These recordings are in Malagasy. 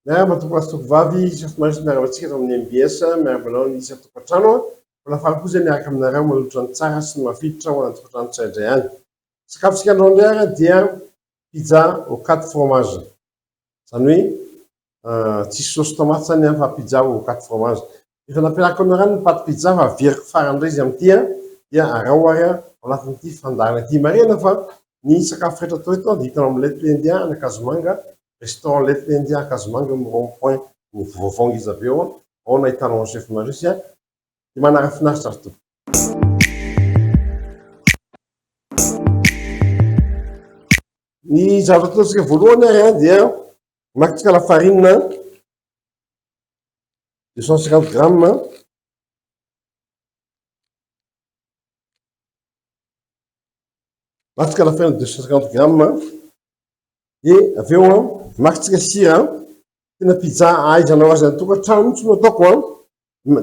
Miarahaba tompoko lahy sy tompoko vavy, Chef Marius miarahaba antsika eto amin'ny mbs, miarahaba anao ny isan-tokantrano. Mbola faly koa izay miaraka aminareo manolotra ny tsara sy ny mafilotra ho an'ny tokantrano tsiraidray any. Sakafontsika androany indray ary dia pizza aux 4 fromages. Izany hoe tsisy sauce tomate izany fa pizza aux 4 fromages. Efa nampiarahako anareo ny pâte pizza fa averiko farany indray izy amin'ity dia araho ary ao anatin'ity fandaharana ity. Marihana fa ny sakafo rehetra atao eto dia hitanao amin'ny Little India any Ankazomanga, restaurant Little India Ankazomanga amin'ny rond point ny vaovao ngeza be ao, ao no ahitanao an'i Chef Marius dia manara-finaritra ry tompoko. Ny zavatra ataontsika voalohany ary dia maka tsika lafarine 250 grammes. Maka tsika lafarine 250 grammes. Dia avy eo maka tsika sira. Tena pizza ahaizanao azy any tokantrano mihitsy no ataoko an.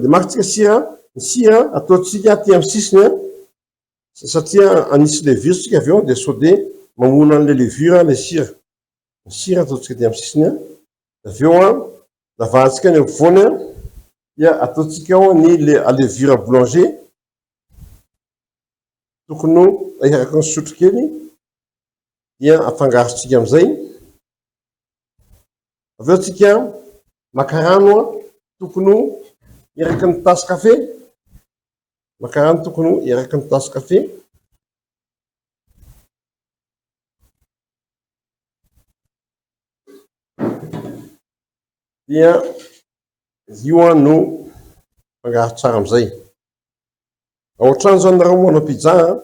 Dia maka tsika sira. Ny sira ataontsika aty amin'ny sisiny an. Satria hanisy levure tsika avy eo dia sao dia mamono an'ilay levure ilay sira. Ny sira ataontsika aty amin'ny sisiny an. Avy eo an, lavahantsika ny afovoany an, dia ataontsika ao ny levure boulanger. Tokony ho eraky ny sotro kely dia afangarontsika amin'izay. Avy eo tsika maka rano an, tokony ho eraky ny tasy kafe. Maka rano tokony ho eraky ny tasy kafe. Dia io no fangaro tsara amin'izay. Ao an-trano izany nareo manao pizza an,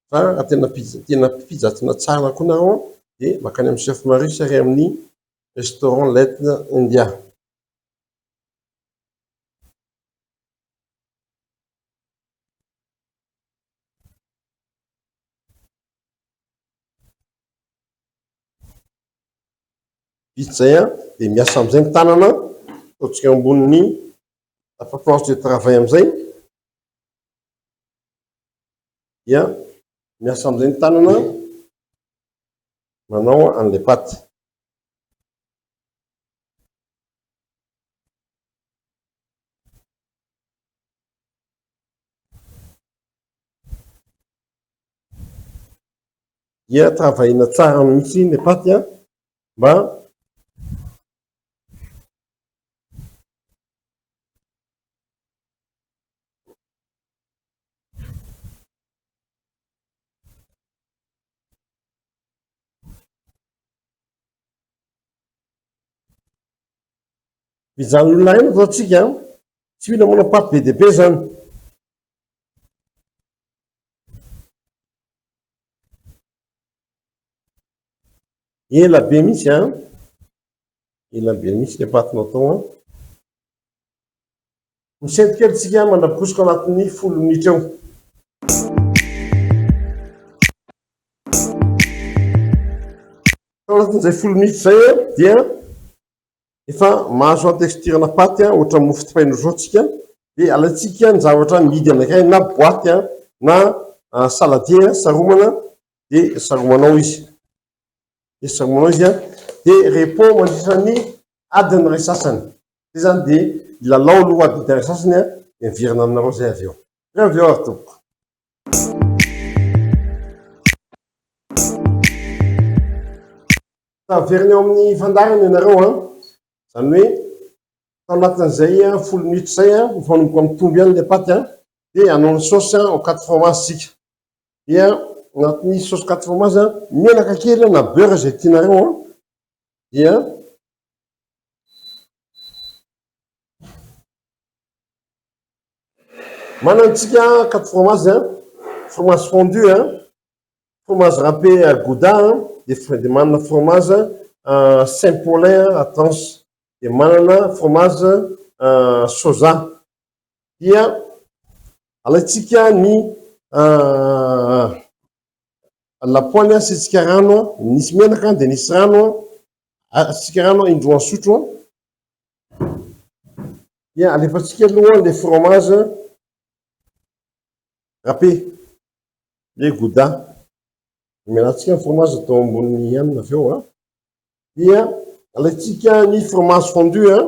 fa raha tena pizza tena pizza tena tsara koa nareo an, dia mankany amin'ny Chef Marius ary amin'ny restaurant Little India. Vita izay an, dia miasa amin'izay ny tanana, ataontsika ambonin'ny planche de travail amin'izay, dia miasa amin'izay ny tanana manao an'ilay paty. Dia travaillena tsara mihitsy ny paty an, mba Mijanona olona iray no ataontsika an, tsy mila manao paty be dia be zany. Ela be mihitsy an. Ela be mihitsy ilay paty natao an. Misento kely tsika mandra-pikosoka anatin'ny folo minitra eo. Tao anatin'izay folo minitra izay dia efa mahazo an texture-na paty ohatran'ny mofo dipaina izao tsika dia alaintsika ny zavatra mihidy anankiray na boite na saladier saromana dia saromanao izy. Dia saromanao izy dia repos mandritra ny adiny iray sasany. Zay zany dia hilalao aloha adiny iray sasany dia miverina aminareo zay avy eo. Zay avy eo ary tompoko. Taverina eo amin'ny fandaharana ianareo an, izany hoe tao anatin'izay folo minitra izay an, efa manomboka mitombo ihany ilay paty an, dia hanao ny sauce au 4 fromages isika. Dia anatin'ny sauce 4 fromages an, menaka kely na beurre izay tianareo an, dia manana antsika 4 fromages an, fromage fondu an, Fromage râpé Gouda dia manana fromage Saint Paulin à tranche, dia manana fromage soja. Dia alaintsika ny lapoaly asiantsika rano, nisy menaka dia nisy rano, asiantsika rano indroa sotro, dia alefantsika aloha ilay fromage râpé. Le gouda. Omenantsika ny fromage atao amboniny ihany avy eo an. Dia alaintsika ny fromage fondu an.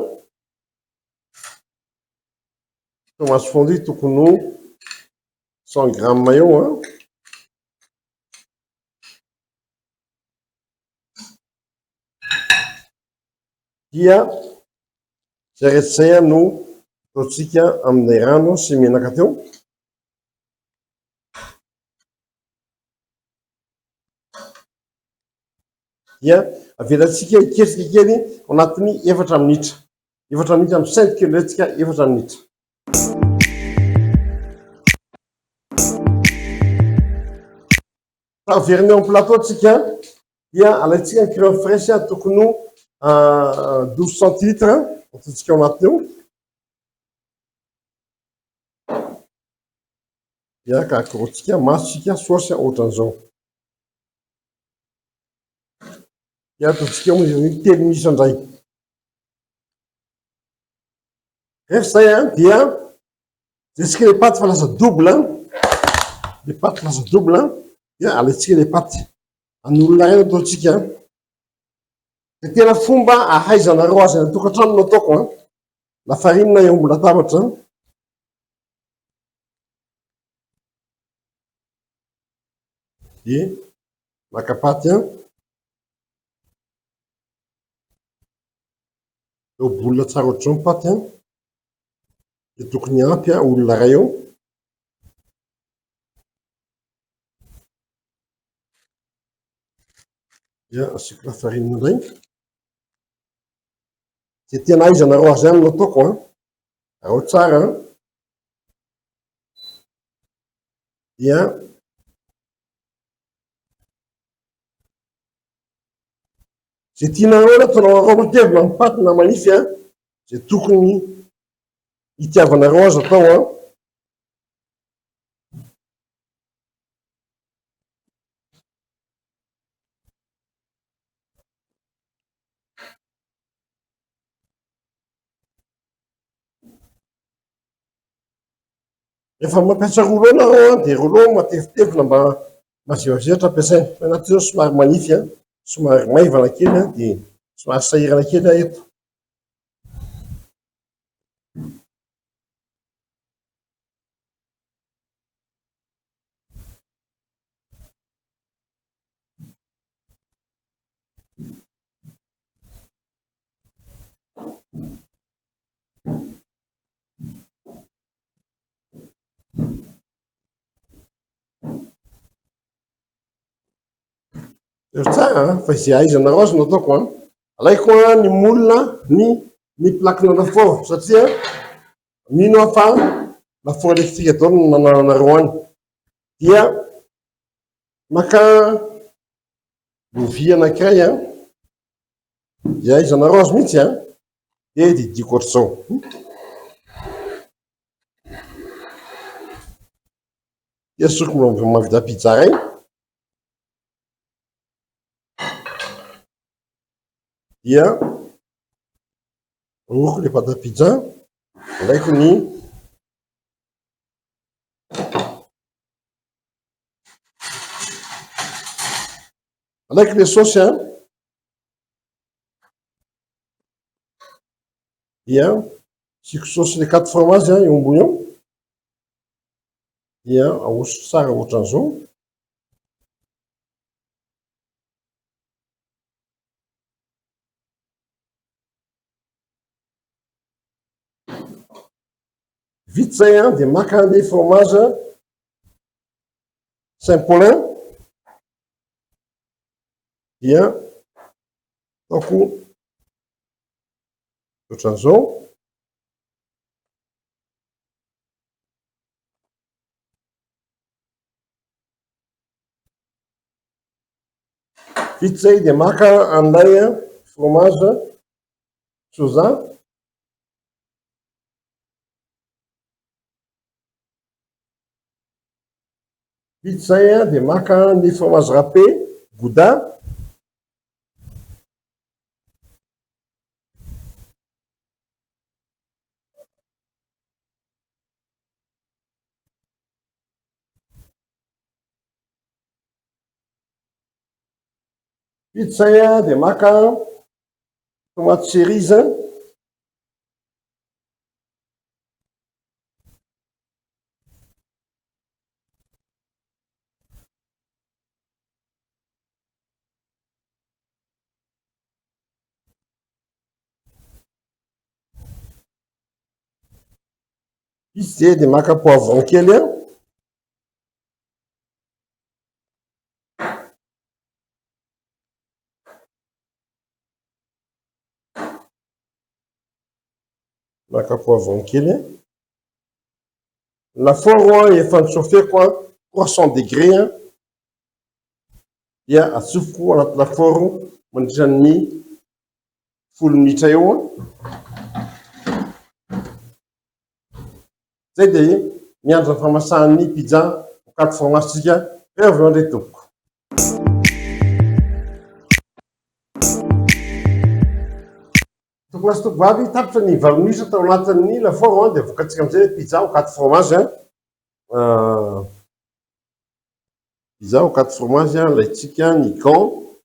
Fromage fondu tokony ho 100 grammes eo an. Dia izay rehetra izay no ataontsika amin'ilay rano sy menaka teo. Dia avelantsika hiketrika kely ao anatin'ny efatra minitra. Efatra minitra misainty kely indray tsika efatra minitra. Averina eo amin'ny plateau tsika dia alaintsika ny crème fraîche tokony ho 12 centilitres ataontsika ao anatiny ao. Dia karakaraontsika maso tsika saosy ohatran'izao. Dia ataontsika eo amin'ny telo minitra indray. Rehefa izay an, dia jerentsika ilay paty fa lasa double an. Ilay paty lasa double an, dia alaintsika ilay paty. An'ny olona iray no ataontsika an. Dia tena fomba ahaizanareo azy any an-tokantrano no ataoko an. Lafarinina eo ambony latabatra. Dia maka paty an. Eo boule tsara ohatr'izao ny paty an. Dia tokony ampy an, olona iray eo. Dia asiako lafarinina indray. Izay tena ahaizanareo azy ihany no ataoko an. Ao tsara an. Dia izay tianareo aloha ataonareo matevina ny paty na manify an, izay tokony hitiavanareo azy atao an. Rehefa mampiasa rouleau nareo an, dia rouleau matevitevina mba mazevazevatra ampiasaina. Fa anaty zao somary manify an, somary maivana kely an, dia somary sahirana kely aho eto. Eo tsara an, fa izay ahaizanareo azy no ataoko an. Alaiko an ny moule ny ny plaque-na lafaoro satria mino aho fa lafaoro électrique daholo no nanananareo any. Dia maka lovia anankiray an, izay ahaizanareo azy mihitsy an, dia didiako ohatr'izao. Dia soko mahavita pizza iray. Dia ahoroko ilay pâte à pizza, alaiko ny alaiko ilay saosy an, dia asiako saosy ilay quatre fromage eo ambony eo, dia ahosotro tsara ohatran'izao. Vita izay an, dia maka an'ilay fromage Saint Paulin dia ataoko ohatran'izao. Vita izay dia maka an'ilay fromage soja. Vita izay dia maka ny fromage râpé gouda. Vita izay dia maka. Tomate cerise. Izy dia maka poivron kely an. Maka poivron kely an. Lafaoro an efa ni-chauffer-ko an, 300 degré an, dia atsofoko anaty lafaoro mandritra ny 10 minitra eo an. Zay dia miandry ny famasahan'ny pizza au 4 fromage tsika rehefa avy eo indray tompoko. Tompolahy sy tompovavy, tapitra ny valo minitra tao anatin'ny lafaoro an, dia avoakantsika amin'izay ilay pizza au 4 fromage an. Pizza au 4 fromage an, alaintsika ny gant.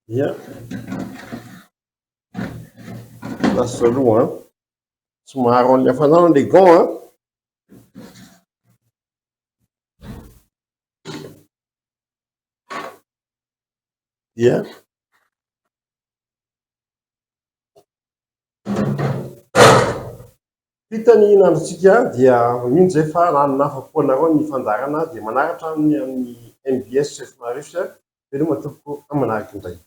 Dia lasa aloha an. Tsy maharo an'ilay hafanana ilay gant an. Dia vita ny nahandrontsika dia mino izay fa raha nahafa-po anareo ny fandaharana dia manaraka hatrany amin'ny MBS Chef Marius. Veloma tompoko amin'ny manaraka indray.